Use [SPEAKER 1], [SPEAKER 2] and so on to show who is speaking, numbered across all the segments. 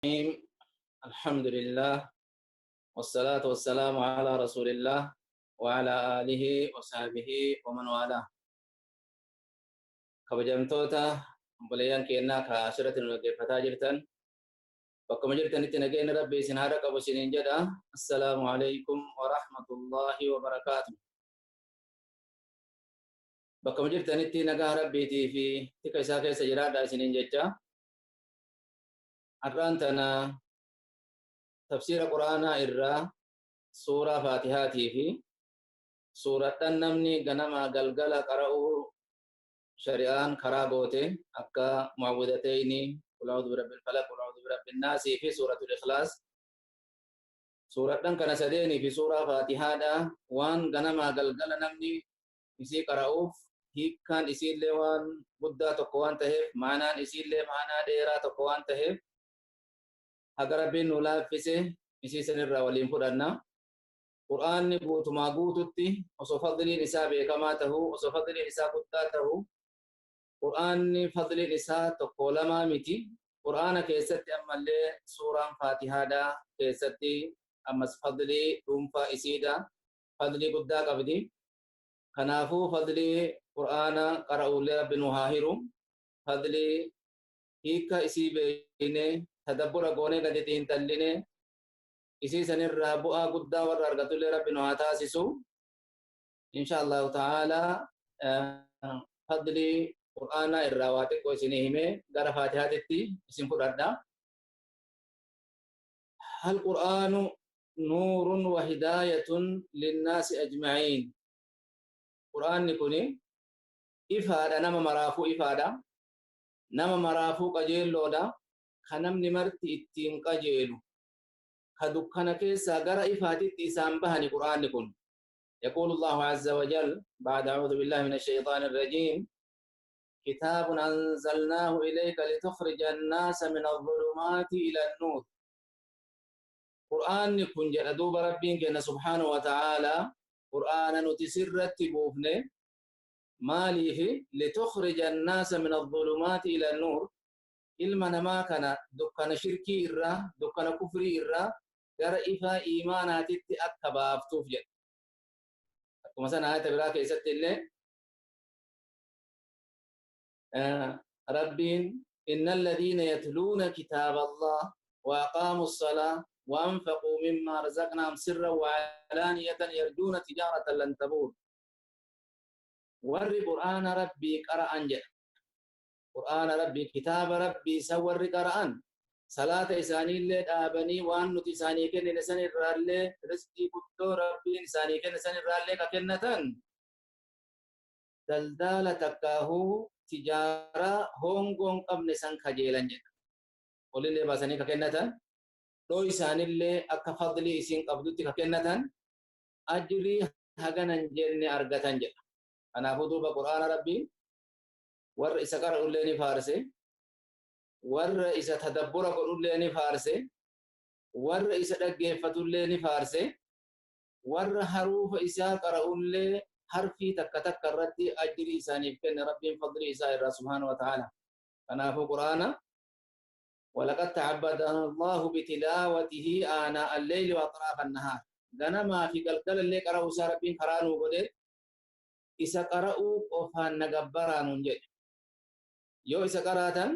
[SPEAKER 1] الرحيم. الحمد لله والصلاة والسلام على رسول الله وعلى آله وصحبه ومن والاه. Kabajamtoota obboleeyyan keenyaa ka asirratti nu dhaggeeffataa jirtan, bakkuma jirtanitti nageenya Rabbi isin haadha qabu isiniin jedha. Assalaamu alaikum wa rahmatullahi wa barakaatu. Bakkuma jirtanitti nagaa Rabbiitii fi tika isaa keessa jiraadha isiniin jecha. Har'aan tana tafsiira Quraanaa irraa suuraa Faatihaatii fi suuradhan namni ganama galgala qara'uu shari'aan karaa goote akka Mu'awwidatayni, Qul a'uudhu birabbil falaq, Qul a'uudhu birabbin naasii fi suuratul Ikhlaas. Suuradhan kana sadeenii fi suuraa Faatihaadha waan ganamaa galgala namni isii qara'uuf hiikkaan isiillee waan guddaa tokko waan taheef, maanaan isiillee maanaa dheeraa tokko waan taheef, haga Rabbiin nu laaffise isii sanirraa waliin fudhanna. Qur'aanni guutumaa guututti osoo fadliin isaa beekamaa tahuu, osoo fadliin isaa guddaa tahuu, Qur'aanni fadliin isaa tokko lamaa miti. Qur'aana keessatti ammallee suuraan Faatihaadhaa keessatti ammas fadlii dhuunfaa isiidha. Fadlii guddaa qabdi. Kanaafuu fadlii Qur'aana qara'uullee Rabbi nu haa hiru. Fadlii hiika isii beeynee tadabbura goonee gadi xiinxallinee isii sanirraa bu'aa guddaa warra argatullee Rabbi nu haa taasisu. Insha Allahu ta'ala fadlii Qur'aanaa irraa waa xiqqoo isinii himee gara Faatihaatitti isin fudhadha. Hal Qur'aanu nuurun wa hidaayatun linnaasi ajma'iin. Qur'aanni kuni ifaadha, nama maraafuu ifaadha. Nama maraafuu qajeelloodha. Ka namni marti ittiin qajeelu. Ka dukkana keessaa gara ifaatitti isaan bahani Qur'aanni kun. يقول الله عز وجل بعد أعوذ بالله من الشيطان الرجيم: كتاب أنزلناه إليك لتخرج الناس من الظلمات إلى النور. قرآن كن جل دوب ربين كن سبحانه وتعالى قرآن نتسرت بوفنه ماليه لتخرج الناس من الظلمات إلى النور. ilma namaa kana dukkana shirkii irraa, dukkana kufrii irraa gara ifaa iimaanaatitti akka baaftuuf jedha. Akkuma sana ayata biraa keessatti illee Rabbiin inna alladhiina yatluuna kitaaba Allah wa aqaamu as-salaa wa anfaquu mimmaa razaqnaahum sirran wa alaaniyatan yarjuuna tijaaratan lan tabuur. Warri Qur'aana Rabbii qara'an jedha. Qur'aana Rabbii, kitaaba Rabbii isa warri qara'an, salaata isaaniillee dhaabanii waan nuti isaanii kennine san irraallee, rizqii guddoo Rabbiin isaanii kenne san irraallee ka kennatan, daldaala takkaahuu tijaaraa hoongoo hin qabne san kajeelan jedha. Olillee baasanii ka kennatan, dhoo isaanillee akka fadlii isiin qabdutti ka kennatan, ajrii hagana hin jenne argatan jedha. Kanaafuu duuba Qur'aana Rabbii warra isa qara'ullee ni faarse, warra isa tadabbura godhullee ni faarse, warra isa dhaggeeffatullee ni faarse, warra haruufa isaa qara'ullee harfii takka takka irratti ajrii isaaniif kenne Rabbiin fadlii isaa irraa subhaanahu wa ta'ala. Kanaafuu Qur'aana walaqad ta'abbadana Allahu bitilaawatihi aanaa al-leyli wa axraafa an-nahaar. Ganamaa fi galgala illee qara'uu isaa Rabbiin karaa nuu godhe, isa qara'uu qofaan na gabbaraa nuun jedhe. Yoo isa qaraatan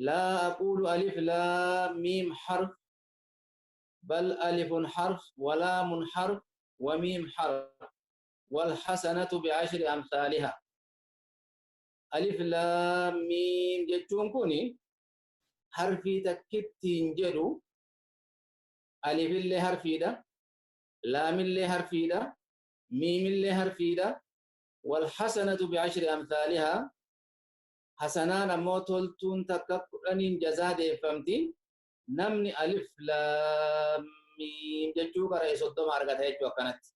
[SPEAKER 1] laa aquulu alif laam miim harf bal alifun harf wa laamun harf wa miim harf wal hasanatu bi'ashri amsaaliha. Alif laam miim jechuun kun harfii takkittiin jedhu, alifillee harfiidha, laamillee harfiidha, miimillee harfiidha. Wal hasanatu bi'ashri amsaalihaa, hasanaan ammoo toltuun takka 10n jazaa deeffamti. Namni alif laam miim jechuu qara'e 30 argata jechuu akkanatti.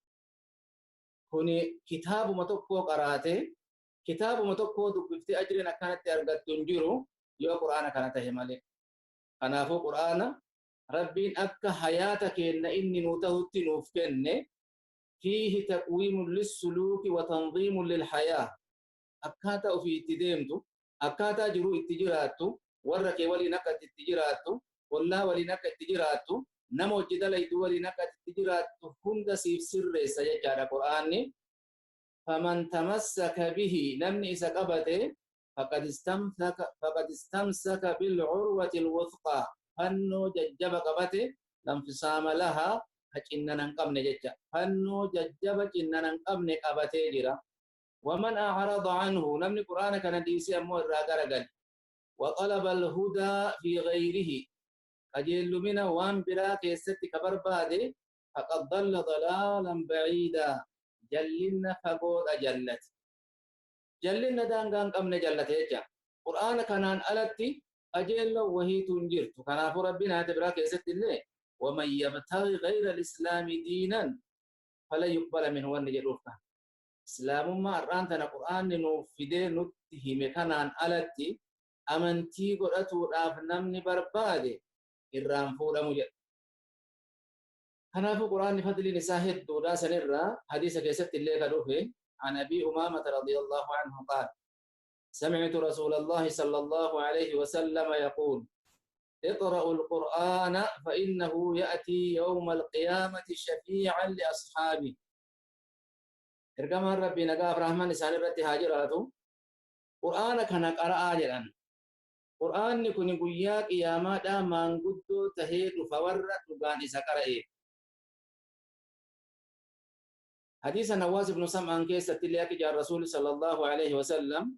[SPEAKER 1] Kuni kitaabuma tokkoo qaraate, kitaabuma tokkoo dubbiftee ajriin akkanatti argattu hin jiru yoo Qur'aana kana tahe malee. Kanaafuu Qur'aana Rabbiin akka hayaata keenna inni nuu tahutti nuuf kenne, fiihi taqwiimun lissuluuki wa tanziimun lilhayaa. Akkaataa ofii itti deemtu, akkaataa jiruu itti jiraattu, warra kee waliin akka itti jiraattu, Ollaa waliin akka itti jiraattu, nama hojii dalaytu waliin akka itti jiraattu hunda siif sirreessa jechaadha Qur'aanni. Faman tamassaka bihi, namni isa qabate, faqad istamsaka bilcurwati alwuthqaa, fannoo jajjaba qabate, lanfisaama lahaa, ka cinnan hin qabne jecha, fannoo jajjaba cinnan hin qabne qabatee jira. Waman acrada canhu, namni Qur'aana kana dhiisee ammoo irraa garagale, وطلب الهدى في غيره، qajeellumina waan biraa keessatti ka barbaade, faqad dalla dalaalan baciidaa, jallinna fagoodha jallate, jallinna daangaa hin qabne jallate jecha. Qur'aana kanaan alatti qajeelloo wahiitu hin jirtu. Kanaafuu Rabbiin ayata biraa keessatti illee waman yabtaghi gayra alislaami diinan falan yuqbala minhu wanni jedhuuf kana. Islaamummaa har'aan tana Qur'aanni nuuf fidee nutti hime kanaan alatti amantii godhatuudhaaf namni barbaade irraan fuudhamu jedha. Kanaafuu Qur'aanni fadliin isaa hedduudha. Sanirraa hadiisa keessatti illee ka dhufe, عن أبي أمامة رضي الله عنه قال: سمعت رسول الله صلى الله عليه وسلم يقول: اقرأوا القرآن فإنه يأتي يوم القيامة شفيعا لأصحابه. Ergamaan Rabbii nagaaf rahman isaan irratti haa jiraatu, Qur'aana kana qara'aa jedhan. Qur'aanni kun guyyaa qiyaamaadhaa maanguddoo tahee dhufa warra dhugaan isa qara'eef. Hadiisa Nawaas ibnu Sam'aan keessatti illee akka jaan Rasuuli sallallahu alaihi wasallam: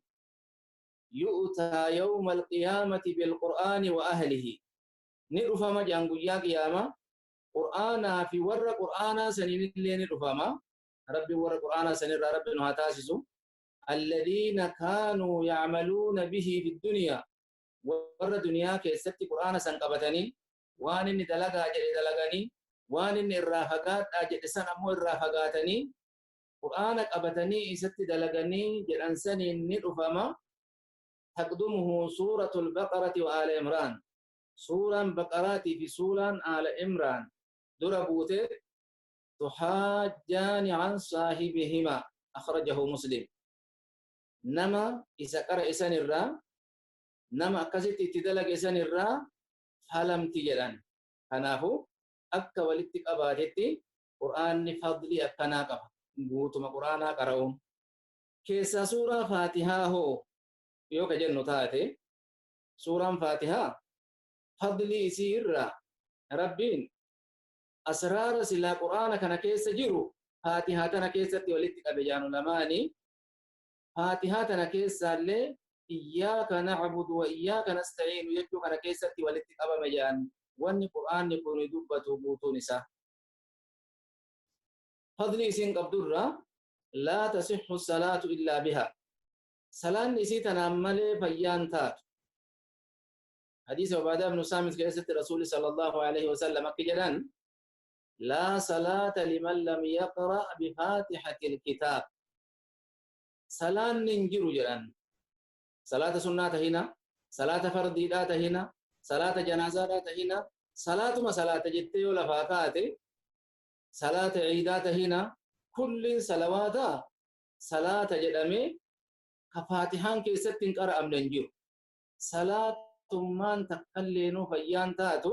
[SPEAKER 1] yu'taa yawma alqiyaamati bilqur'aani wa ahlihi, ni dhufama jaan guyyaa qiyaamaa Qur'aanaa fi warra Qur'aanaa saniin illee ni dhufama. Rabbi warra Qur'aanaa sanirraa Rabbi nu haa taasisu. Alladhiina kaanuu yacmaluuna bihi fi dunyaa, warra duniyaa keessatti Qur'aana san qabatanii waan inni dalagaa jedhe dalaganii, waan inni irraa fagaadhaa jedhe san ammoo irraa fagaatanii, Qur'aana qabatanii isatti dalaganii jedhan saniin ni dhufama. Taqdumuhu suuratul Baqarati wa Aala Imraan, suuraan Baqaraatii fi suuraan Aala Imraan dura buute, tuhaajjaani an saahibihima. Akhrajahu Muslim. Nama isa qara isan irraa, nama akkasitti itti dalage isan irraa falamti jedhan. Kanaafu akka walitti qabaatetti Qur'aanni fadlii akkanaa qaba. Guutuma Qur'aanaa qara'uun keessaa suuraa Faatihaa hoo yoo ka jennu taate, suuraan Faatihaa fadlii isii irraa Rabbiin asraara silaa Qur'aana kana keessa jiru Faatihaa tana keessatti walitti qabe jaanu lamaanii. Faatihaa tana keessaallee iyyaaka na'budu wa iyyaaka nasta'iinu jechuu kana keessatti walitti qabame jaan wanni Qur'aanni kun dubbatu guutuun isaa. Fadlii isiin qabdurraa, laa tasihhu salaatu illaa biha, salaanni isii tanaan malee fayyaan taatu. Hadiisa Ubaadaa ibnu Saamit keessatti Rasuuli sallallahu alaihi wasallam akki jedhan: laa salaata liman lam yaqra bifaatihati alkitaab. Salaanni hin jiru jedhan. Salaata sunnaa tahina, salaata fardiidhaa tahina, salaata janaazaadhaa tahina, salaatuma salaata jettee yoo lafaa kaate, salaata ciidaa tahina, kulliin salawaataa salaata jedhamee ka Faatihaan keessatti hin qara'amne hin jiru. Salaatummaan takkalleenuu fayyaan taatu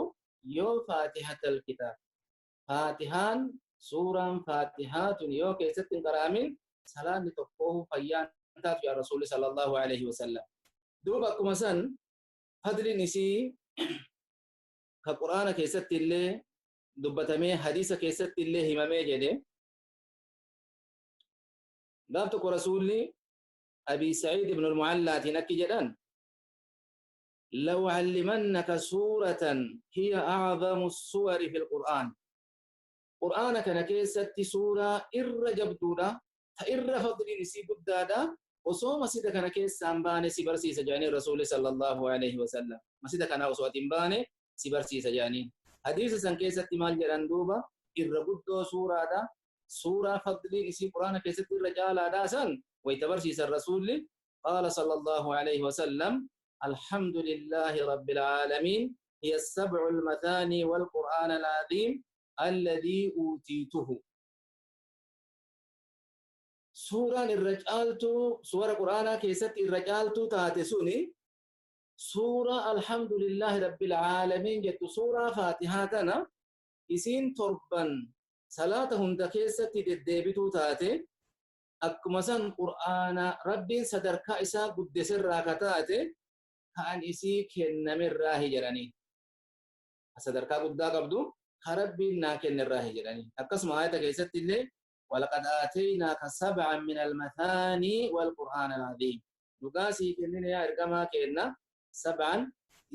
[SPEAKER 1] yoo faatihatal kitaab, Faatihaan, suuraan Faatihaa tun yoo keessatti hin qara'amin salaanni tokkoohu fayyaan taatu yaa Rasuulli sallallahu alaihi wasallam. Duuba akkuma san fadliin isii ka Qur'aana keessatti illee dubbatamee hadiisa keessatti illee himamee jedhe. Gaaf tokko Rasuulli Abi Sa'iid ibn al-Mu'allaatiin akki jedhan: لأعلمنك سورة هي أعظم السور في القرآن. Qur'aana kana keessatti suuraa irra jabduudha, ta irra fadliin isii guddaadha, osoo masjida kana keessaan baane si barsiisa jedhanii Rasuulli sallallahu alaihi wasallam. Masjida kana osoo ati hin baane si barsiisa jedhanii. Hadiisa san keessatti maal jedhan duuba? Irra guddoo suuraadha, suuraa fadliin isii Qur'aana keessatti irra caalaadha san wayta barsiisan Rasuulli, qaala sallallahu alaihi wasallam: الحمد لله رب العالمين، هي السبع المثاني والقرآن العظيم الذي أوتيته. Suuraan irra caaltuu suwara Qur'aanaa keessatti irra caaltuu taate suni Suuraa alhamdulillahi rabbil aalamiin jettu suuraa Faatihaa tana isiin torban salaata hunda keessatti deddeebituu taate akkuma san Qur'aana Rabbiin sadarkaa isaa guddiserraa ka taate kan isii kennamerraa jedhanii. Sadarkaa guddaa qabdu ka Rabbiin naa kennerraa jedhanii. Akkasuma aayata keessatti illee walaqad aataynaaka sab'an min almathaanii walqur'aana alcaziim. Dhugaa sii kennine yaa ergamaa kenna sab'an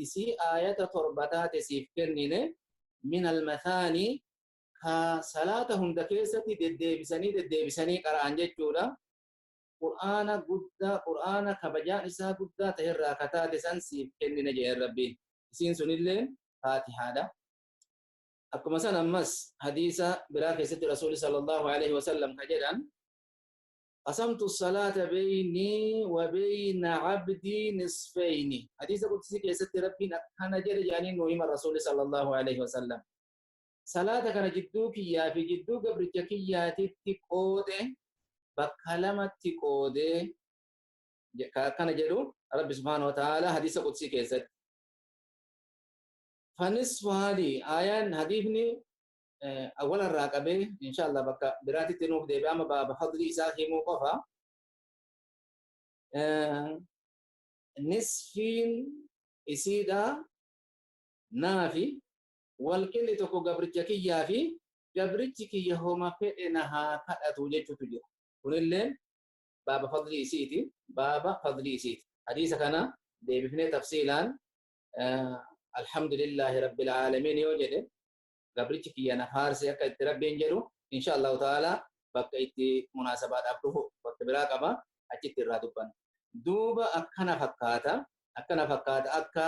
[SPEAKER 1] isii aayata torba taate siif kennine min almathaanii ka salaata hunda keessatti deddeebisanii qara'an jechuudha. Qur'aana guddaa Qur'aana kabajaan isaa guddaa ta'erraa ka taate san siif kennine jedheen Rabbiin. Isiin sunillee Faatihaadha. Akkuma san ammas hadiisa biraa keessatti Rasuulli sallallahu alaihi wasallam ka jedhan qasamtu salaata beynii wa beyna abdii nisfeyni. Hadiisa qudusii keessatti Rabbiin akkana jedhe jedhanii nuu himan Rasuulli sallallahu alaihi wasallam. Salaata kana jidduu kiyyaa fi jidduu gabricha kiyyaatitti qoode bakka lamatti qoodee akkana jedhu Rabbi subhaanahu wa ta'ala hadiisa qudusii keessatti. Fanisfu haadii ayaan hadiifni awwala irraa qabee insha Allah bakka biraatitti nuuf deebi'a amma baaba fadlii isaa himuu qofa. Nisfiin isiidha naafi walqilli tokko gabricha kiyyaa fi gabrichi kiyya homa fedhe na haa kadhatu jechuutu jira. Kunillee baaba fadlii isiiti. Baaba fadlii isiiti. Hadiisa kana deebifnee tafsiilaan alhamdulillahi rabbil aalamiin yoo jedhe gabrichi kiyya na faarse akka itti Rabbiin jedhu insha Allahu ta'ala bakka itti munaasabaadhaaf dhufu bakka biraa qaba achitti irraa dubbanna. Duuba akkana fakkaata akkana fakkaata akka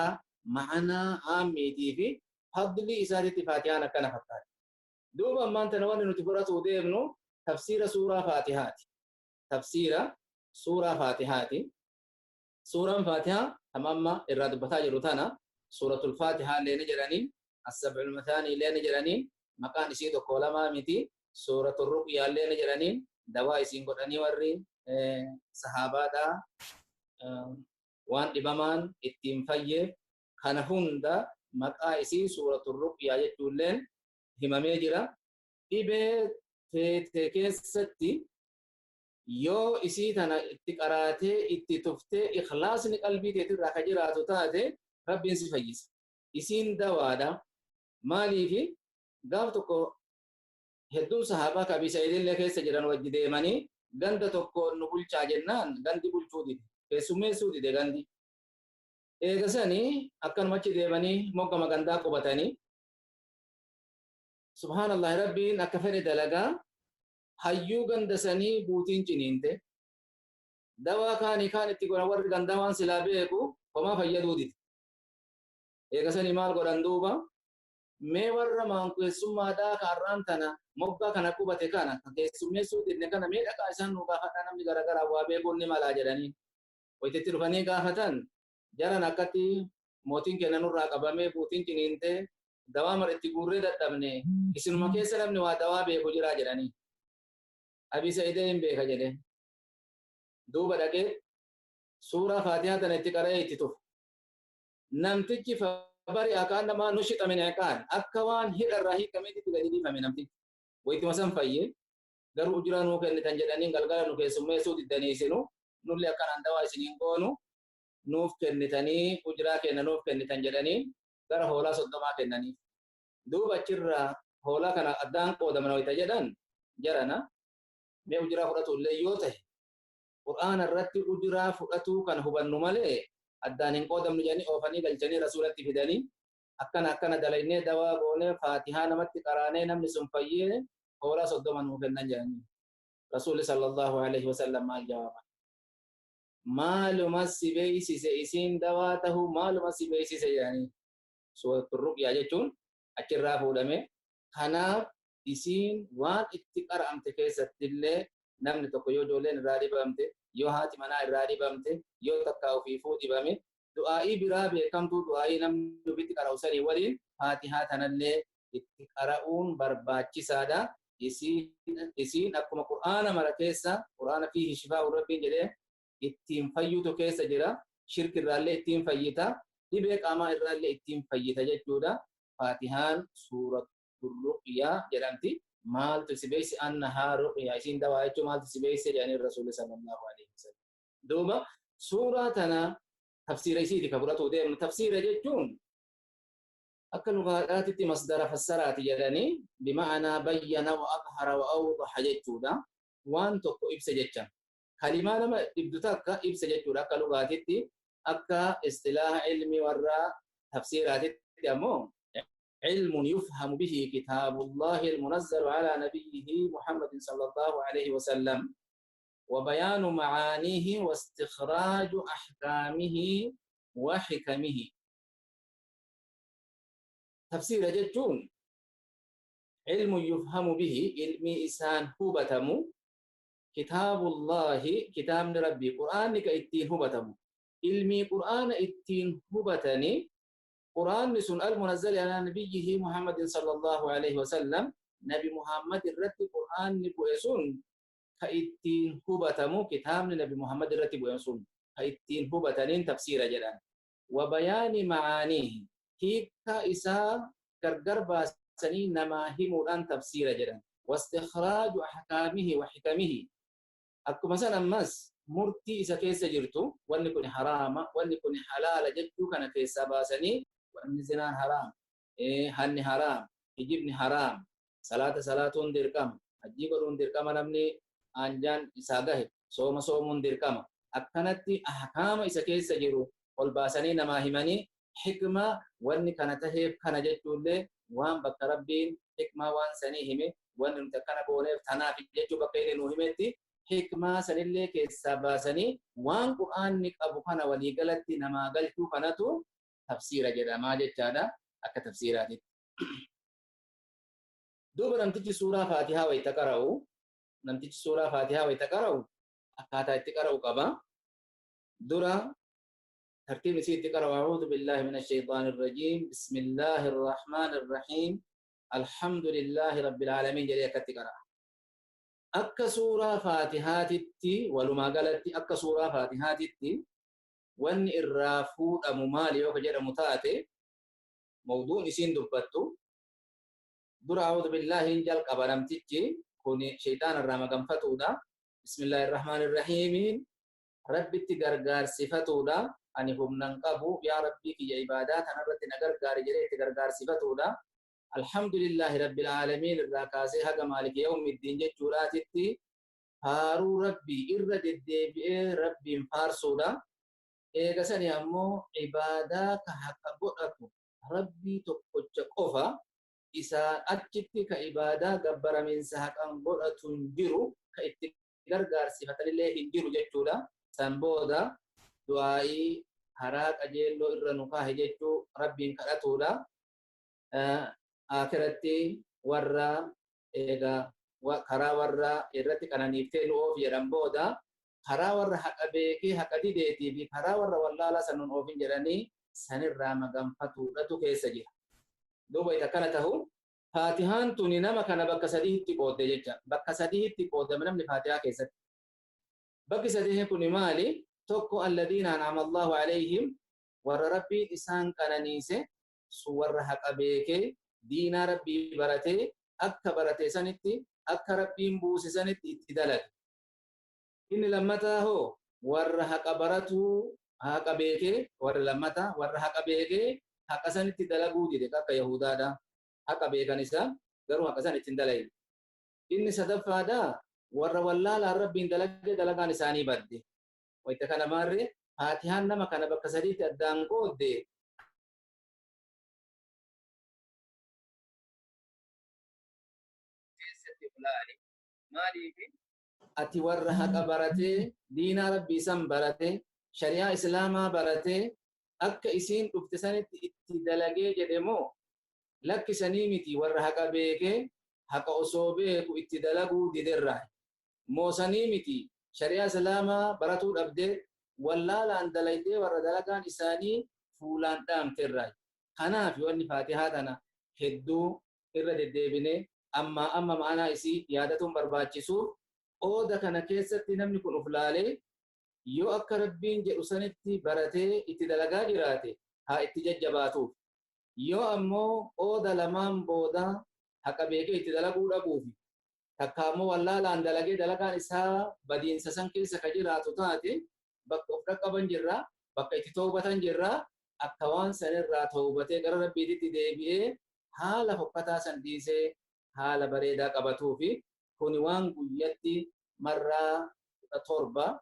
[SPEAKER 1] ma'anaa aammiitii fi fadlii isaatitti Faatihaan akkana fakkaata. Duuba ammaan tana wanni nuti fudhatuu deemnu tafsiira suuraa Faatihaati. Tafsiira suuraa Faatihaati. Suuraan Faatihaa kam amma irraa dubbataa jiru tana suuratul Faatihaa illee ni jedhanii as-sab'ul mathaanii illee ni jedhanii maqaan isii tokko lamaa miti suuratul ruqyaa illee ni jedhanii dawaa isiin godhanii warri sahaabaadhaa waan dhibamaan ittiin fayyeef kana hunda maqaa isii suuratul ruqyaa jechuulleen himamee jira. Dhibee feete keessatti yoo isii tana itti qaraatee itti tuftee ikhlaasni qalbii teetirraa ka jiraatu taate Rabbiin si fayyisa. Isiin dawaadha. Maaliifi gaaf tokko hedduun sahaabaa ka Abii Sa'iidillee keessa jiran wajji deemanii ganda tokko nu bulchaa jennaan gandi bulchuu dide. Keessummeessuu dide gandi. Eega sanii akkanuma achi deemanii moggama gandaa qubatanii subhaanallah Rabbiin akka fedhe dalagaa hayyuu ganda sanii buutiin ciniinte. Dawaa kaanii kaan itti godhan warri gandaa waan silaa beeku homaa fayyaduu dide. Eega sanii maal godhan duuba mee warra maankuessummaadhaa ka har'aan tana moggaa kana qubate kana ka keessummeessuu didne kana mee dhaqaa isaan nuu gaafadhaa namni garagaraa waa beekuun ni malaa jedhanii. Wayititti dhufanii gaafatan jaran akkatti mootiin keenya nurraa qabamee buutiin ciniintee dawaa mara itti guurree dadhabne isinuma keessa namni waa dawaa beeku jiraa jedhanii. Abii Sa'idee hin beeka jedhe. Duuba dhaqee suuraa Faatihaa tana itti qara'ee itti tufe. Namtichi bari akaan namaa nushixa min iqaan akka waan hidha irraa hiikameetitti gadi dhiifame namtichi. Wayituma san fayye garuu ujuraa nuu kennitan jedhanii galgala nu keessummeessuu diddanii isinu nullee akkanaan dawaa isiniin goonu nuuf kennitanii ujuraa kenna nuuf kennitan jedhanii gara hoolaa 30 kennaniif. Duuba achirraa hoolaa kana addaan qoodaman wayita jedhan jarana mee ujuraa fudhatu illee yoo ta'e Qur'aana irratti ujuraa fudhatuu kana hubannu malee addaan hin qoodamnu jedhanii oofanii galchanii Rasuulatti fidanii akkana akkana dalaynee dawaa goonee Faatihaa namatti qaraanee namni sun fayyee hoolaa 30 nuu kennan jedhanii. Rasuulli sallallahu alaihi wasallam maal jawaaba? Maaluma si beeysise isiin dawaa tahuu maaluma si beeysise jedhanii. Suuratul Ruqyaa jechuun achirraa fuudhame. Kanaaf isiin waan itti qara'amte keessattillee namni tokko yoo ijoolleen irraa dhibamte, yoo haati manaa irraa dhibamte, yoo takkaa ofiifuu dhibame, du'aa'ii biraa beekamtuu du'aa'ii namni ofitti qara'u sanii waliin Faatihaa tanallee itti qara'uun barbaachisaadha. Isiin akkuma Qur'aana mara keessa Qur'aana fiihi shifaa'u Rabbiin jedhee ittiin fayyuutu keessa jira. Shirkirraallee ittiin fayyita. Dhibee qaamaa irraallee ittiin fayyita jechuudha. Faatihaan suuratul ruqyaa jedhamti. Maaltu si beeyse annahaa ruqyaa isiin dawaa jechuun maaltu si beeyse jedhanii Rasuulli sallallahu alaihi wasallam. Duuba suuraa tana tafsiira isiiti ka fudhatuu deemnu. Tafsiira jechuun akka lugaadhaatitti masdara fassaraati jedhanii bima'anaa bayyana wa adhara wa awdaha jechuudha. Waan tokko ibsa jecha. Kalimaa nama dhibdu takka ibsa jechuudha akka lugaatitti. Akka istilaaha ilmi warra tafsiiraatitti ammoo علم يفهم به كتاب الله المنزل على نبيه محمد صلى الله عليه وسلم وبيان معانيه واستخراج أحكامه وحكمه. تفسير جتون علم يفهم به علم إسان هبتم كتاب الله كتاب ربي قرآن كإتين هبتم علمي قرآن إتين هبتني قرآن سن المنزل على نبيه محمد صلى الله عليه وسلم نبي محمد الرت قرآن بؤسون كإتين هبتمو كتاب نبي محمد الرت بؤسون كإتين هبتنين تفسير جلان وبيان معانيه هيك إسا كرجر باسنين نما هموران تفسير جلان واستخراج أحكامه وحكمه. أكو مثلا مس murtii isa keessa jirtu wanni kun haraama wanni kun halaala jechuu kana keessaa baasanii wanni zinaan haraam, hanni haraam, hijibni haraam, salaata salaatuun dirqama, hajjii godhuun dirqama namni anjaan isaa gahe, sooma soomuun dirqama. Akkanatti ahkaama isa keessa jiru ol baasanii namaa himanii hikmaa wanni kana taheef kana jechuullee waan bakka Rabbiin hikmaa waan sanii hime wanni nuti akkana gooneef tanaaf jechuu bakka inni nuu himetti hikmaa sanillee keessaa baasanii waan Qur'aanni qabu kana waliigalatti namaa galchuu kanatu tafsiira jedhamaa jechaadha akka tafsiiraatitti. Duuba namtichi suuraa Faatihaa wayita qara'u, namtichi suuraa Faatihaa wayita qara'u akkaataa itti qara'u qaba. Dura tartiibni isii itti qara'u a'uudhu billaahi mina shayxaanir rajiim bismillaahir rahmaanir rahiim alhamdulillaahi rabbil aalamiin jedhee akkatti qara'a. Akka suuraa Faatihaatitti walumaa galatti akka suuraa Faatihaatitti wanni irraa fuudhamu maali yoo ka jedhamu taate mawduun isiin dubbattu dura a'uudhu billaahi hin jalqaba namtichi kun shayxaana irraa maganfatuudha. Bismillaahir rahmaanir rahiimiin Rabbitti gargaarsifatuudha. Ani humnan qabu yaa Rabbii kiyya ibaadaa tanarratti na gargaari jedhee itti gargaarsifatuudha. Alhamdulillaahi rabbil aalamiin irraa kaasee haga maaliki yawmiddiin jechuudhaatitti faaruu Rabbii irra deddeebi'ee Rabbiin faarsuudha. Eega sani ammoo ibaadaa ka haqa godhatu Rabbii tokkocha qofa isaa achitti ka ibaadaa gabbaramiinsa haqan godhatu hin jiru ka itti gargaarsifatanillee hin jiru jechuudha. San booda du'aa'ii karaa qajeelloo irra nu kaahe jechuu Rabbiin kadhatuudha. Akhiratti warra eega karaa warra irratti qananiiftee nu oofi jedhan booda karaa warra haqa beekee haqa dideetii fi karaa warra wallaalaa san nun oofin jedhanii sanirraa maganfatuudhatu keessa jira. Duuba itti akkana tahu Faatihaan tuni nama kana bakka sadiitti qoodde jecha. Bakka sadiitti qoodame namni Faatihaa keessatti. Bakki sadii kuni maali? Tokko alladhiina an'ama Allahu alayhim warra Rabbiin isaan qananiise sun warra haqa beekee diinaa Rabbii baratee akka barate sanitti akka Rabbiin buuse sanitti itti dalage. Inni lammataa hoo warra haqa baratuu haqa beekee warra lammataa warra haqa beekee haqa sanitti dalaguu dide akka Yahudaadha. Haqa beekan isaa garuu haqa san ittiin dalage. Inni sadaffaadha warra wallaalaan Rabbiin dalagee dalagaan isaanii badde. Wayita kana maarree Faatihaan nama kana bakka sadiitti addaan qoodde. Keessatti ulaali. Maaliif ati warra haqa baratee diinaa Rabbii san baratee shari'aa Islaamaa baratee akka isiin dhufte sanitti itti dalagee jedhe moo lakkisanii miti warra haqa beekee haqa osoo beeku itti dalaguu diderraa moosanii miti shari'aa Islaamaa baratuu dhabdee wallaalaan dalaydee warra dalagaan isaanii fuulaan dhaamterraa. Kanaaf wanni Faatihaa tana hedduu irra deddeebinee amma amma ma'anaa isii yaadatuun barbaachisuuf qooda kana keessatti namni kun uf laalee yoo akka Rabbiin jedhu sanitti baratee itti dalagaa jiraate Haa itti jajjabaatuuf. Yoo ammoo qooda lamaan booda haqa beekee itti dalaguu dhabuufi takka ammoo wallaalaan dalagee dalagaan isaa badiinsa san keessa ka jiraatu taate, bakka of dhaqqaban jirra, bakka itti toobatan jirra. Akka waan sanirraa toobatee gara Rabbiititti deebi'ee haala fokkataa san dhiisee haala bareedaa qabatuufi. Kuni waan guyyatti marraa 17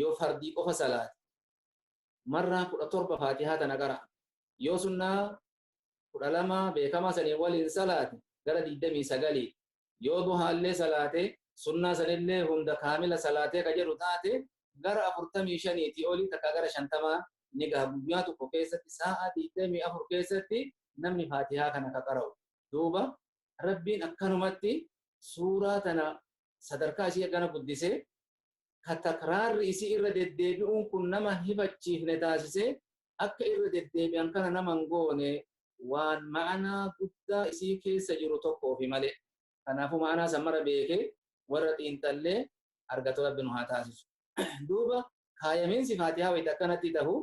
[SPEAKER 1] yoo fardii qofa salaate, marraa 17 Faatihaa tana qara'a. Yoo sunnaa 12 beekamaa saniin waliin salaate gara 29. Yoo duhaallee salaate, sunnaa sanillee hunda kaamila salaatee ka jedhu taate, gara 45tii olii, takka gara 50 ni gaha guyyaa tokko keessatti, sa'a 24 keessatti namni Faatihaa kana ka qara'u. Duuba Rabbiin akkanumatti suuraa tana sadarkaa isii akkana guddisee, ka takraarri isii irra deddeebi'uun kun nama hifachiifne taasisee, akka irra deddeebi'an kana nama hin goone waan ma'anaa guddaa isii keessa jiru tokkoofi malee. Kanaafuu ma'anaa san mara beekee warra xiinxallee argatu Rabbi nu haa taasisu. Duuba kaayamiinsi Faatihaa wayita akkanatti tahu,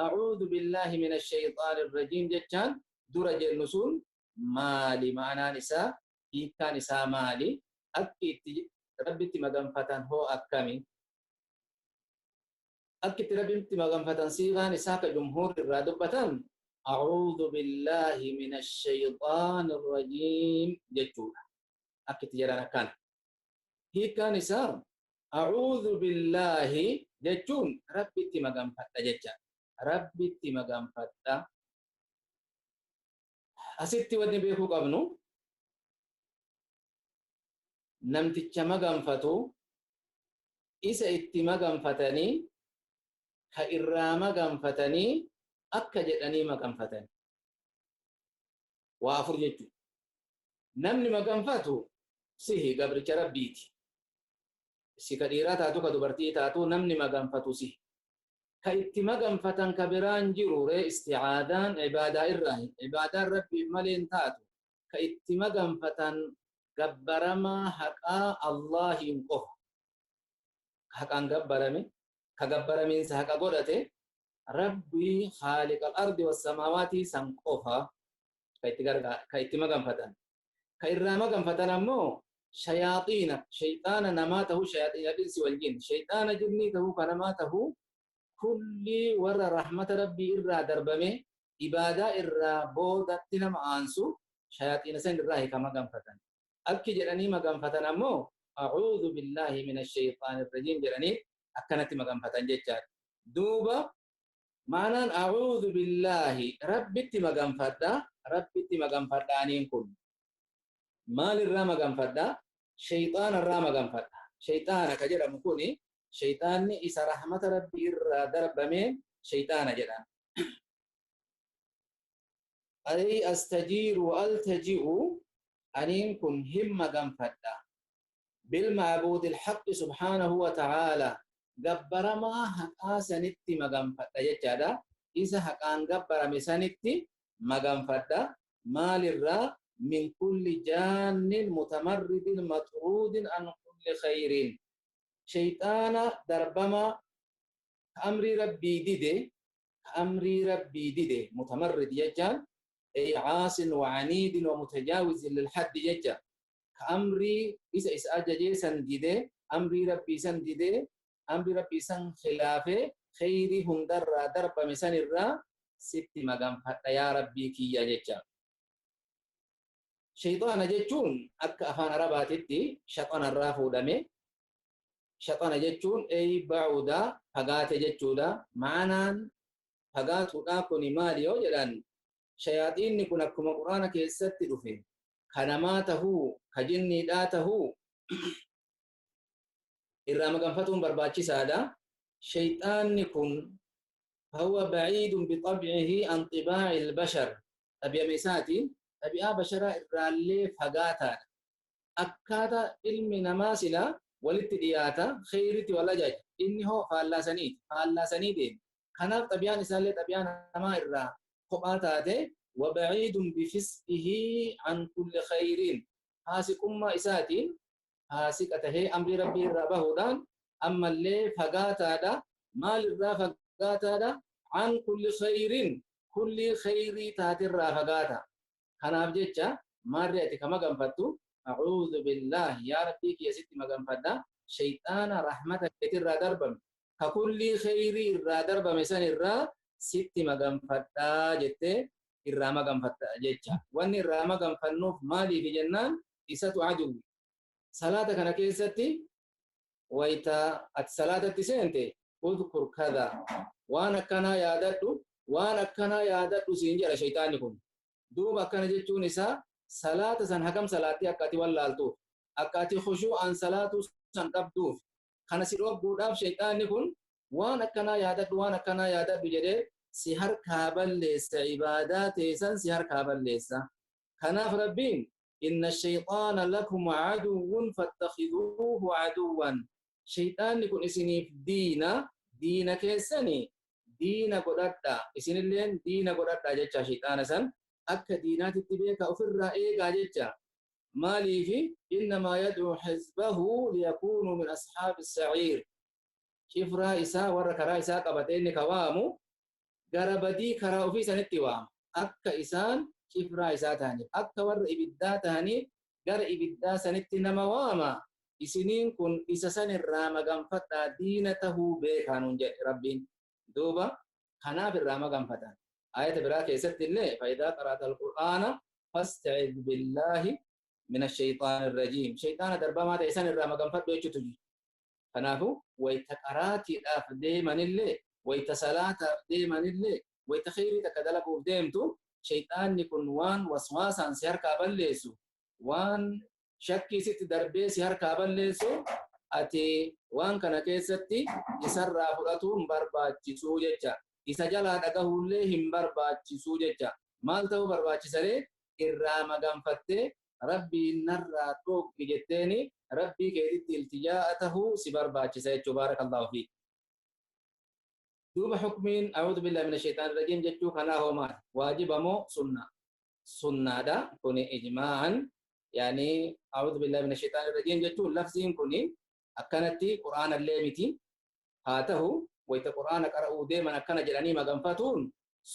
[SPEAKER 1] "A'uudhu billaahi mina shayxaani rajiim" jechaan dura jennu sun maali? Ma'anaan isaa, hiikkaan isaa maali? Akki itti Rabbitti maganfatan hoo akkami? Akki itti Rabbitti maganfatan, siiqaan isaa ka jumhuur irraa dubbatan, "A'uudhu billaahi mina shayxaani rajiim" jechuudha. Akki itti jedhan akkana. Hiikkaan isaa "a'uudhu billaahi" jechuun Rabbitti maganfadha jecha. Rabbitti maganfadha. Asitti wanni beekuu qabnu, namticha maganfatu, isa itti maganfatanii, ka irraa maganfatanii, akka jedhanii maganfatan waa afur jechuudha. Namni maganfatu sihi, gabricha Rabbiiti. Si ka dhiiraa taatu, ka dubartii taatu, namni maganfatu sihi. Ka itti maganfatan ka biraan jiru ree? Isti'aadaan ibaadaa irraa, ibaadaan Rabbiif malee hin taatu. Ka itti maganfatan gabbaramaa haqaa Allahiin qofa. Haqaan gabbarame, ka gabbaramiinsa haqa godhate, Rabbii khaaliqa al-ardi was-samaawaati san qofa ka itti gargaa, ka itti maganfatan. Ka irraa maganfatan ammoo shayaaxiina, shayxaana namaa tahuu, shayaaxiina insi wal jinn, shayxaana jinnii tahuu, ka namaa tahuu, kulli warra rahmata Rabbii irraa darbame, ibaadaa irraa boodatti nama aansu, shayaaxiina san irraa ka maganfatan. Akki jedhanii maganfatan ammoo "A'uudhu billaahi mina shayxaani rajiim" jedhanii akkanatti maganfatan jechaadha. Duuba maanaan "a'uudhu billaahi", Rabbitti maganfadha, Rabbitti maganfadhaaniin kun maalirraa maganfadha? Shayxaana irraa maganfadha. Shayxaana ka jedhamu kuni, shayxaanni isa rahmata Rabbii irraa darbameen shayxaana jedhan. Ay astajiiru wa altaji'u, aniin kun hin maganfadha, bilma'buudi alhaqqi subhaanahu wa ta'aala, gabbaramaa haqaa sanitti maganfadha jechaadha. Isa haqaan gabbarame sanitti maganfadha. Maalirraa? Min kulli jaannin mutamarridin maxruudin an kulli khayrin, shayxaana darbamaa ka amrii Rabbii dide, ka amrii Rabbii dide. Mutamarrid jechaan ay caasin wa caniidin wa mutajaawizin lilhaddi jecha. Ka amrii isa ajajee san dide, amrii Rabbii san dide, amrii Rabbii san khilaafee kheyrii hundarraa darbame sanirraa sitti maganfadha, yaa Rabbii kiyya jecha. Shayxaana jechuun akka afaan Arabaatitti shaxanarraa fuudhame. Shaxana jechuun ay ba'uda, fagaate jechuudha. Ma'anaan fagaatuudha kuni maali yoo jedhan, shayaaxiinni kun akkuma Quraana keessatti dhufe, ka namaa tahuu, ka jinniidhaa tahuu, irraa maganfatuun barbaachisaadha. Shayxaanni kun fahuwa baciidun bixabcihi an xibaaci albashar, xabi'ama isaatiin xabi'aa basharaa irraallee fagaataadha. Akkaataa ilmi namaa silaa walitti dhiyaata, kheyritti wal ajaja, inni hoo faallaa saniiti, faallaa sanii deema. Kanaaf xabi'aan isaallee xabi'aa namaa irraa kophaa taate. Wa baciidun bifisqihi an kulli kheyriin, faasiqummaa isaatiin faasiqa tahee amrii Rabbii irraa bahuudhaan ammallee fagaataadha. Maal irraa fagaataadha? An kulli kheyrin. Kullii khayrii taatirraa fagaata. Kanaaf jecha maarri ati ka maganfattu a'uudhu billaahi yaa rabbii kiyya sitti maganfadha shayxaana rahmata keetirraa darbame ka kullii khayrii irraa darbame san irraa sitti maganfadhaa jettee irraa maganfatta jecha. Wanni irraa maganfannuuf maaliif jennaan isatu aduwwi. Salaata kana keessatti wayta ati salaatatti seente udkur kada waan akkanaa yaadadhu waan akkanaa yaadadhu siin jedha shayxaanni kun. Duuba akkana jechuun isaa salaata san hagam salaattee akka ati wallaaltuuf akka ati khushuu'aan salaatuu san dhabduuf kana si dhogguudhaaf shayxaanni kun waan akkanaa yaadadhu waan akkanaa yaadadhu jedhee si harkaa balleessa ibaadaa teessan si harkaa balleessa. Kanaaf Rabbiin inna shayxaana lakum aduwwun fattakhiduuhu aduwwan shayxaanni kun isiniif diina diina keessani diina godhadha isinilleen diina godhadha jecha shayxaana san akka diinaatitti beeka ofirraa eegaa jecha. Maaliifi innamaa yad'u hizbahu liyakuunuu min ashaabi sa'iir cifraa isaa warra karaa isaa qabate inni ka waamu gara badii karaa ofii sanitti waama akka isaan cifraa isaa ta'aniif akka warra ibiddaa ta'aniif gara ibiddaa sanitti nama waama isiniin kun isa sanirraa maganfadhaa diina tahuu beekaa nuun jedhe Rabbiin. Duuba kanaaf irraa maganfatan. Ayata biraa keessatti illee fa'idaa qara'ata alqur'aana fasta'id billaahi min ashayxaani irrajiim. Shayxaana darbamaa ta'e san irraa maganfadhu jechuutu jira. Kanaafuu wayta qaraatiidhaaf deemanillee wayta salaataaf deemanillee wayta kheyrii takka dalaguuf deemtu shayxaanni kun waan waswaasaan si harkaa balleessu waan shakkii sitti darbee si harkaa balleessu ati waan kana keessatti isarraa fudhatuun barbaachisuu jecha. Isa jalaa dhagahuullee hin barbaachisuu jecha. Maal ta'uu barbaachisaree irraa maganfattee rabbiin narraa dhooggi jetteeni rabbii keetitti iltijaa'a tahuu si barbaachisa jechuu baarakallahu fiik. Duuba hukmiin a'uudhu billahi mina shayxaani rajiim jechuu kanaa hoo maali? Waajiba moo sunna? Sunnaadha. Kuni ijmaa'an yaani a'uudhu billahi mina shayxaani rajiim jechuun lafziin kuni akkanatti qur'aana illee miti. Haa ta'u wayta qur'aana qara'uu deeman akkana jedhanii maganfatuun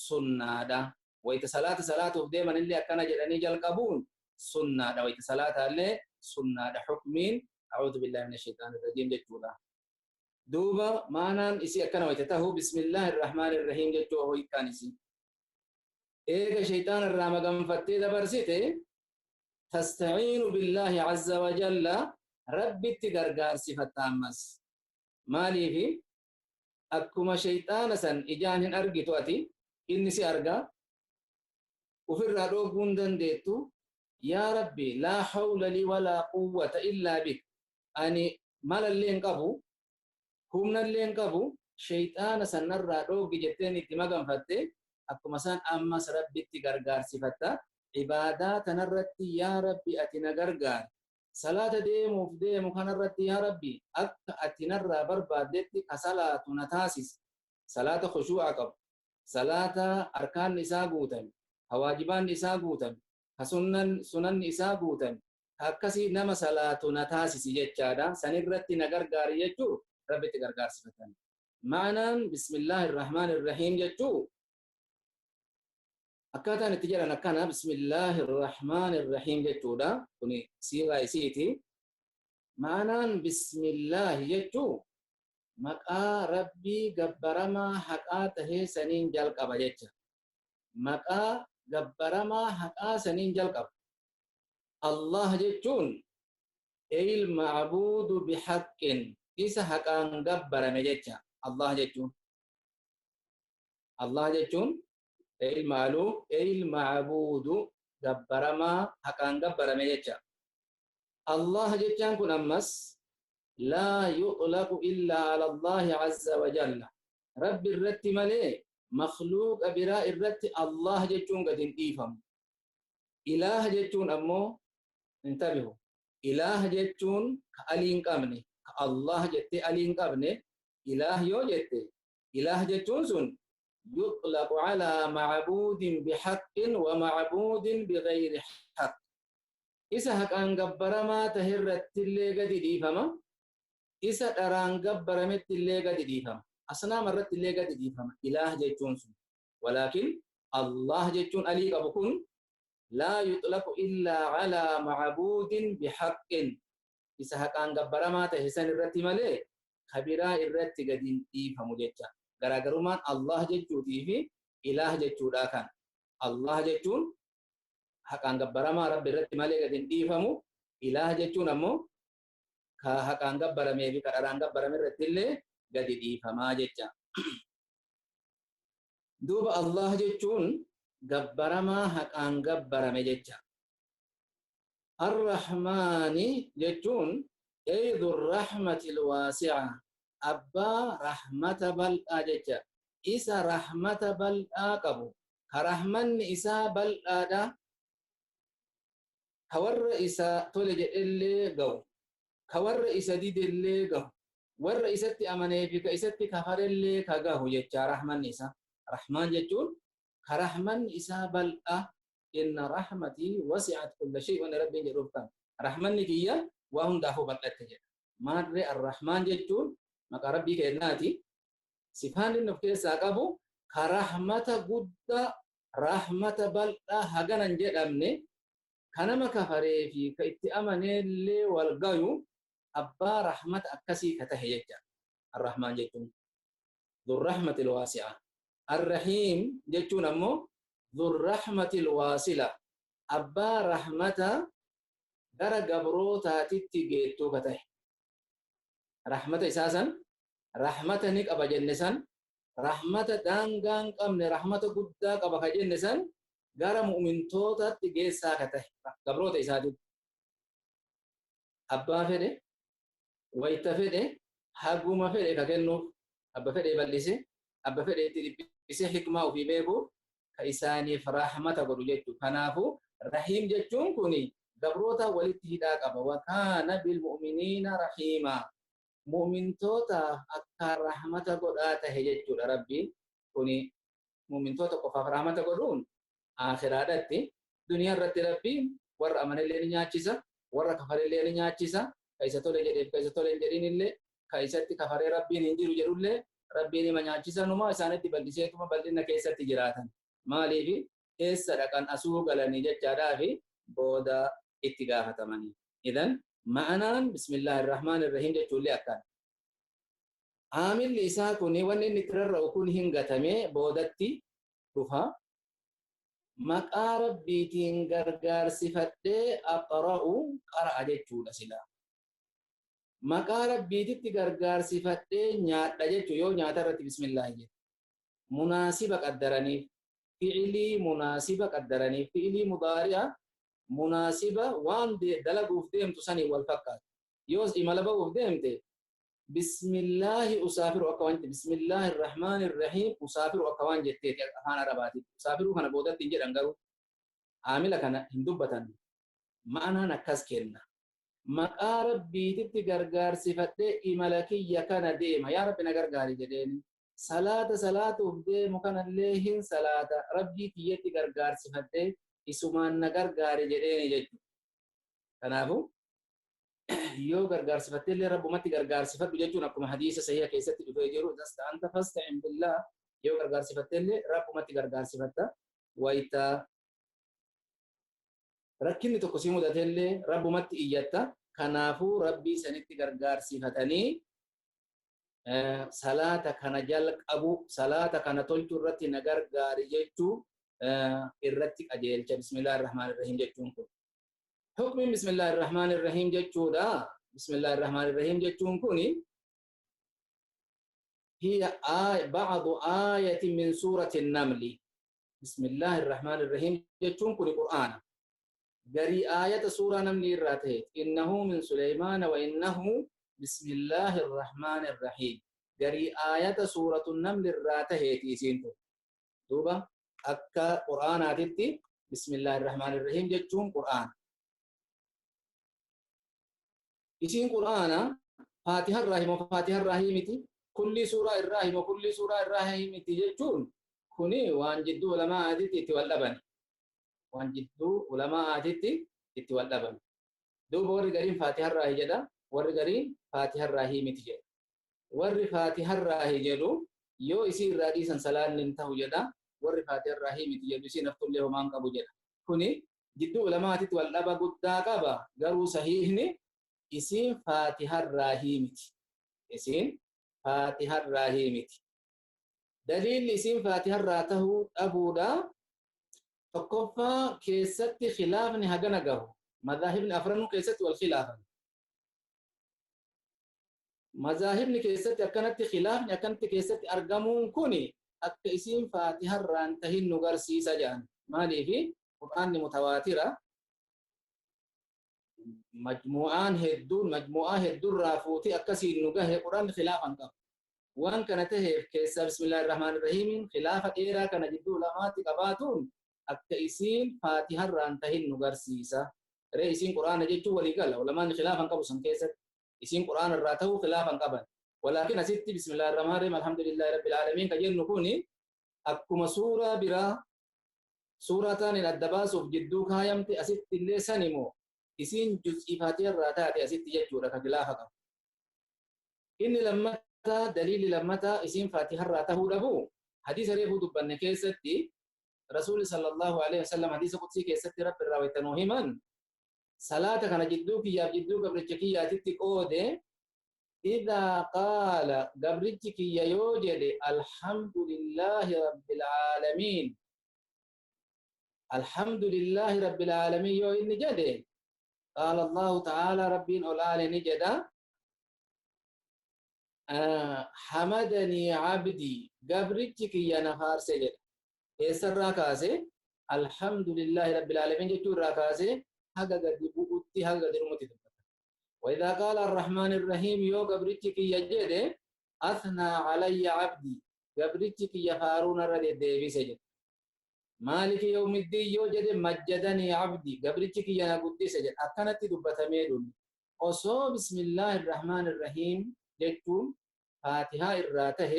[SPEAKER 1] sunnaadha. Wayta salaata salaatuuf deeman illee akkana jedhanii jalqabuun sunnaadha. Wayta salaata illee sunnaadha. Hukmiin a'uudhu billahi mina shayxaani rajiim jechuudha. Duuba maanaan isii akkana wayta tahu bismillaahi irrahmaani irrahiim jechuu hoykaan isii. Eega shayxaana irraa maganfattee dabarsite tastaciinu billaahi azza wa jalla rabbitti gargaarsifatta ammas. Maaliifi akkuma shayxaana san ijaan hin argitu ati inni si arga ufirraa dhooguu hin dandeettu yaa rabbi laa hawla lii walaa quwwata illaa bik ani malallee hin qabu humnallee hin qabu shayxaana san narraa dhooggi jetteen itti maganfatte akkuma san ammas rabbitti gargaarsifatta ibaadaa tanarratti yaa rabbi ati na gargaari salaata deemuuf deemu kanarratti yaa rabbi akka ati narraa barbaaddetti ka salaatu na taasisi salaata khushuu'a qabu salaata arkaanni isaa guutame ka waajibaanni isaa guutame ka sunanni isaa guutame ka akkasii nama salaatu na taasisi jechaadha sanirratti na gargaari jechuu rabbitti gargaarsifatan. Ma'anaan bismillaahi irrahmaani irrahiim jechuu akkaataan itti jedhan akkana bismillaahi irrahmaani irrahiim jechuudha. Kuni siigaa isiiti. Ma'anaan bismillaahi jechuu maqaa rabbii gabbaramaa haqaa tahee saniin jalqaba jecha. Maqaa gabbaramaa haqaa saniin jalqaba. Allah jechuun eyil ma'buudu bihaqqin isa haqaan gabbarame jecha. Allah jechuun. Allah jechuun eyil ma'luu eyil ma'buudu gabbaramaa haqaan gabbarame jecha. Allah jechaan kun ammas laa yuxlaqu illaa ala Allahi azza wa jalla. Rabbi irratti malee makhluuqa biraa irratti Allah jechuun gad hin dhiifamu. Ilaah jechuun ammoo intabihu. Ilaah jechuun ka alii hin qabne, ka Allah jettee alii hin qabne, ilaah yoo jette, ilaah jechuun sun yuxlaqu alaa macbuudin bihaqqin wa macbuudin bighayri haqq. Isa haqaan gabbaramaa tahe irrattillee gadi dhiifama. Isa dharaan gabbarametti illee gadi dhiifama. Asnaama irratti illee gadi dhiifama. Ilaah jechuun sun. Walaakin Allah jechuun alii qabu kun laa yuxlaqu illaa calaa macbuudin bihaqqin, isa haqaan gabbaramaa tahe san irratti malee kabiraa irratti gadi hin dhiifamu jecha. Garaagarummaan Allah jechuutii fi ilaah jechuudha kan. Allah jechuun haqaan gabbaramaa Rabbi irratti malee gadi hin dhiifamu. Ilaah jechuun ammoo ka haqaan gabbaramee fi ka dharaan gabbarame irratti illee gadi dhiifamaa jecha. Duuba Allah jechuun gabbaramaa haqaan gabbarame jecha. Ar-Rahmaani jechuun ay dhur-rahmatil waasi'a, abbaa rahmata bal'aa jecha. Isa rahmata bal'aa qabu, ka rahmanni isaa bal'aadha, ka warra isa tole jedhellee gahu, ka warra isa didellee gahu, warra isatti amanee fi ka isatti kafarellee ka gahu jecha rahmanni isaa. Rahmaan jechuun ka rahmanni isaa bal'aa, inna rahmatii wasi'at kulla shay, wanni Rabbiin jedhuuf kan rahmanni kiyya waa hundaafuu bal'atte jedha. Maarree Ar-Rahmaan jechuun maqaa Rabbii kennaati. Sifaan inni of keessaa qabu ka rahmata guddaa, rahmata bal'aa haganan jedhamne, ka nama kafaree fi ka itti amaneellee wal gayu, abbaa rahmata akkasii ka tahe jecha. Ar-Rahmaan jechuun Dhur-rahmatil waasi'a. Ar-Rahiim jechuun ammoo Dhur-rahmatil waasila, abbaa rahmata gara gabrootaatitti geettuu ka tahe. Rahmata isaa san, rahmata ni qaba jenne san, rahmata daangaa hin qabne, rahmata guddaa qaba ka jenne san gara mu'mintootaatti geessaa ka tahe gabroota isaatitti. Abbaa fedhe, wayta fedhe, haguma fedhe ka kennuuf, abba fedhe bal'ise, abba fedhe itti dhiphise, hikmaa ofii beekuuf ka isaaniif rahmata godhu jechuudha. Kanaafuu Rahiim jechuun kun gabroota walitti hidhaa qaba. Wa kaana bil mu'miniina rahiima. Mu'mintootaaf akkaan rahmata godhaa tahe jechuudha Rabbiin. Kuni mu'mintoota qofaaf rahmata godhuun aakhiraadhatti. Duniyaa irratti Rabbiin warra amanellee ni nyaachisa, warra kafarellee ni nyaachisa, ka isa tole jedheef ka isa tole hin jedhinillee, ka isatti kafaree Rabbiin hin jiru jedhullee Rabbiin hima nyaachisa, numa isaanitti bal'iseetuma bal'ina keessatti jiraatan. Maaliif eessa dhaqan asuu galanii jechaadhaafi booda itti gaafatamanii. Idan ma'anaan bismillahirrahmanirrahiim jechuullee akkaan. Aamilli isaa kun wanni inni itti rarra'u kun hin gatamee boodatti dhufa. Maqaa Rabbiitiin gargaarsifadhee aqra'u qara'a jechuudha sila. Maqaa Rabbiititti gargaarsifadhee nyaadha jechuu yoo nyaata irratti bismillaahi jedhe. Munaasiba qaddaraniif, fi'ilii munaasiba qaddaraniif, fi'ilii mudaari'a munaasiba waan dalaguuf deemtu saniin wal fakkaata. Yoos imala ba'uuf deemte bismillaahi usaafiru akka waan jette, bismillaahi rahmaani rahiim usaafiru akka waan jetteeti afaan Arabaatiin. Usaafiruu kana boodatti hin jedhan garuu aamila kana hin dubbatan. Ma'anaan akkas kenna. Maqaa Rabbiititti gargaarsifadhee imala kiyya kana deema. Yaa Rabbi na gargaari jedheeni. Salaata salaatuuf deemu kanallee hin salaata Rabbii kiyyatti gargaarsifadhee isumaan na gargaari jedheeni jechuudha. Kanaafuu yoo gargaarsifattee illee Rabbumatti gargaarsifadhu jechuun akkuma hadiisa sahiha keessatti dhufee jiru, anta fasta'in billah, yoo gargaarsifattee illee Rabbumatti gargaarsifatta. Wayita rakkinni tokko si mudate illee Rabbumatti iyyatta. Kanaafuu Rabbii sanitti gargaarsifatanii salaata kana jalqabu, salaata kana tolchuu irratti na gargaari jechuu irratti qajeelcha bismillahir rahmanir rahiim jechuun kun. Hukmiin bismillahir rahmanir rahiim jechuudha. Bismillahir rahmanir rahiim jechuun kuni hiya ba'du ayatin min surati an-naml. Bismillahir rahmanir rahiim jechuun kuni Qur'aana. Garii aayata suuraa namni irraa ta'e, innahu min Suleymaana wa innahu bismillahir rahmanir rahiim. Garii aayata suuratu namni irraa taheeti isiin tun. Duuba akka Qur'aanaatitti bismillahir rahmanir rahiim jechuun Qur'aana. Isiin Qur'aana Faatiha irraa himoo Faatiha irraa himiti, kulli suuraa irraa himoo kulli suuraa irraa himiti jechuun kuni waan jidduu ulamaatitti itti wal dhaban. Waan jidduu ulamaatitti itti wal dhaban. Duuba warri gariin Faatiha irraa jedha, warri gariin Faatiha irraa miti jedha. Warri Faatiha irraa jedhu yoo isii irraa dhiisan salaanni hin ta'u jedha. Warri Faatiha irraa himiti jedhu isiin haftullee homaan qabu jedha. Kuni jidduu ulamaatitti wal dhaba guddaa qaba. Garuu sahiihni isiin Faatiha irraa himiti. Isiin Faatiha irraa himiti. Daliilli isiin Faatiha irraa tahuu dhabuudha. Tokkoffaa keessatti khilaafni hagana gahu. Madaahibni afranuu keessatti wal khilaafan. Mazaahibni keessatti akkanatti khilaafni akkanatti keessatti argamuun kuni akka isiin Faatiha irraan tahin nu garsiisa jedhan. Maaliifi Qur'aanni mutawaatira majmu'aan hedduun majmu'aa hedduurraa fuutee akkasiin nu gahe Qur'aanni khilaafan qaba. Waan kana taheef keessaa bismillaahi rahmaani rahiimiin khilaafa dheeraa kana jidduu lamaatti qabaatuun akka isiin Faatiha irraan tahin nu garsiisa. Ree isiin Qur'aana jechuun walii gala. Ulamaan khilaafan qabu san keessatti. Isiin Qur'aana irraa ta'uu khilaafan qaban. Walaakin asitti bismillaahi rahmaani rahiim alhamdulillaahi rabbil aalamiin kan jennu kuni akkuma suuraa biraa suuraa taaniin adda baasuuf jidduu kaayamte asitti illee sanimoo isiin juz'ii Faatiha irraa taate asitti jechuudha kan khilaafa qabu. Inni lammataa daliilli lammataa isiin Faatiha irraa ta'uu dhabu hadiisa reefuu dubbanne keessatti Rasuulli sallallahu alaihi wasallam hadiisa qudsii keessatti Rabbi irraa waytanuu himan salaata kana jidduu kiyyaaf jidduu gabricha kiyyaatitti qoode idhaa qaala gabrichi kiyya yoo jedhe alhamdulillaahi rabbil aalamiin alhamdulillaahi rabbil aalamiin yoo inni jedhe qaala Allahu ta'ala rabbiin ol aale ni jedha hamadanii abdii gabrichi kiyya na faarse jedha. Eessarraa kaase alhamdulillaahi rabbil aalamiin jechuu irraa kaase haga gadi bu'utti haga gadi dhumutti dubbata. وإذا قال الرحمن الرحيم يو قبرتك يجد أثنى علي عبدي قبرتك يفارون الردي ديبي سجد مالك يوم الدين يو جد مجدني عبدي قبرتك ينقدي سجد أكنت دبة ميدون أصو بسم الله الرحمن الرحيم جتون فاتحة الراته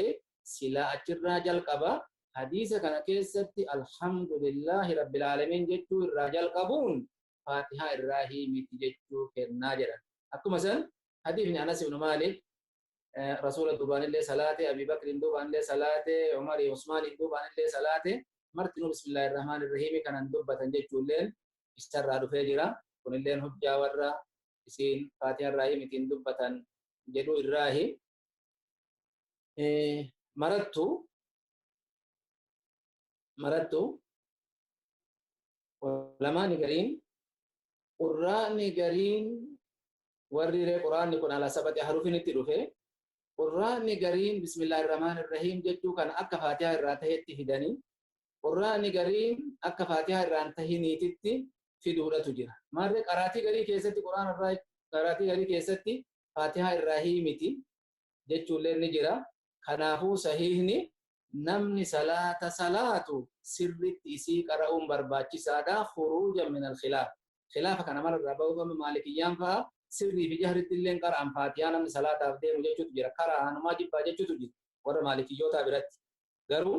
[SPEAKER 1] سلا أجر قبا حديث كان كيستي الحمد لله رب العالمين جتو الرجال قبون فاتحة الراهيم جتو كناجرا أكو مثلا حديث أنس بن مالك رسول دوبان الله صلاة أبي بكر دوبان الله صلاة عمر عثمان دوبان الله صلاة مرتنو بسم الله الرحمن الرحيم كان دبة جتو الليل اشترى رفجرا كن الليل حجة ورا إسين فاتحة الراهيم تين دبة جدو الراهي مرتو ولما نقرين قرآن نقرين ورّي قرآن يكون على سبعة حروف نتلوفه قرآن نقرين بسم الله الرحمن الرحيم جدو كان أكا فاتحة الراتهي تهدني قرآن نقرين أكا فاتحة الراتهي نيتتي في دورة تجرى مرة قراتي قري كيستي قرآن الرأي قراتي قري كيستي فاتحة الرحيمتي جدو لين نجرى خنافو صحيحني namni salaata salaatu sirritti isii qara'uun barbaachisaadha khuruujan min alkhilaaf khilaafa kana mararraa ba'uufame maalikiyyaan fa'a sirrii fi jahritti illeen qara'an faatihaa namni salaataaf deemu jechuutu jira karaa hanumaa jibbaa jechuutu jira warra maalikiyyootaa biratti garuu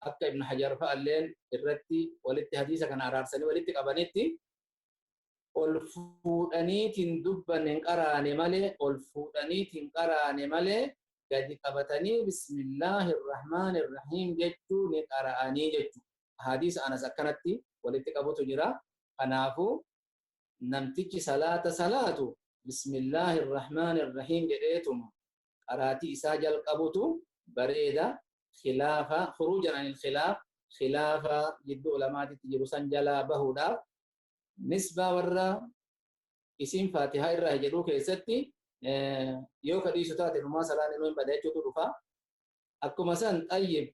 [SPEAKER 1] akka Ibn Hajar fa'a illeen irratti walitti hadiisa kana araarsanii walitti qabanitti ol fuudhaniitiin dubbanne hin qaraane malee ol fuudhaniitiin qaraane malee gadi qabatanii bismillaahi rahmaani rahiim jechuu ni qara'anii jechuu hadiisa Anas akkanatti walitti qabutu jira. Kanaafuu namtichi salaata salaatu bismillaahi rahmaani rahiim jedheetuma qaraatii isaa jalqabutu bareeda. Khilaafa khuruujan anil khilaaf khilaafa jidduu ulamaatitti jiru san jalaa bahuudhaaf nisbaa warra isiin faatihaa irraa jedhuu keessatti yoo kadhiisu taate dhumaa salaan inuu hin bada jechuutu dhufa. Akkuma san xayyib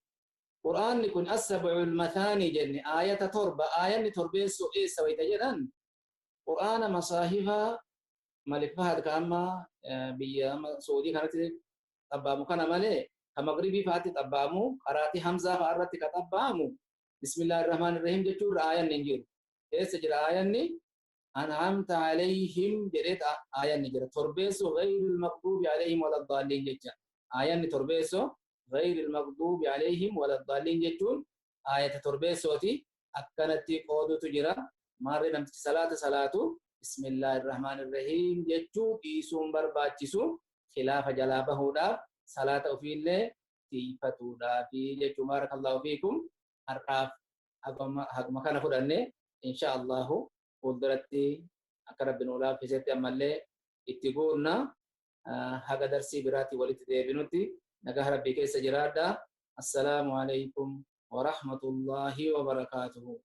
[SPEAKER 1] Qur'aanni kun as-sab'ul mathaani jenne aayata torba aayanni torbeessoo eessa wayita jedhan Qur'aana masaahifaa Malik Fahad ka amma biyya Saudii kanatti xabbaamu kana malee ka Magribii fa'aatti xabbaamu qaraatii Hamzaa fa'a irratti ka xabbaamu bismillaahi rahmaani rahiim jechuun irra aayanni hin jiru. Eessa jira aayanni? أنعمت عليهم جريت آية نجرة تربيسو غير المغضوب عليهم ولا الضالين جتا آية تربيسو غير المغضوب عليهم ولا الضالين جتون آية تربيسو تي أكنتي قودو تجرا ماري نمت صلاة صلاة بسم الله الرحمن الرحيم جتو إيسون برباتشسو خلاف جلابه دا صلاة في الله تيفتو دا في جتو بارك الله فيكم. Har'aaf haguma kana fudhanne, insha Allahu fuulduratti akka Rabbi nuu laaffisetti ammallee itti guurna. Haga darsii biraatti walitti deebinutti nagaa Rabbii keessa jiraadha. Assalaamu alaykum wa rahmatullahi wa barakaatuhu.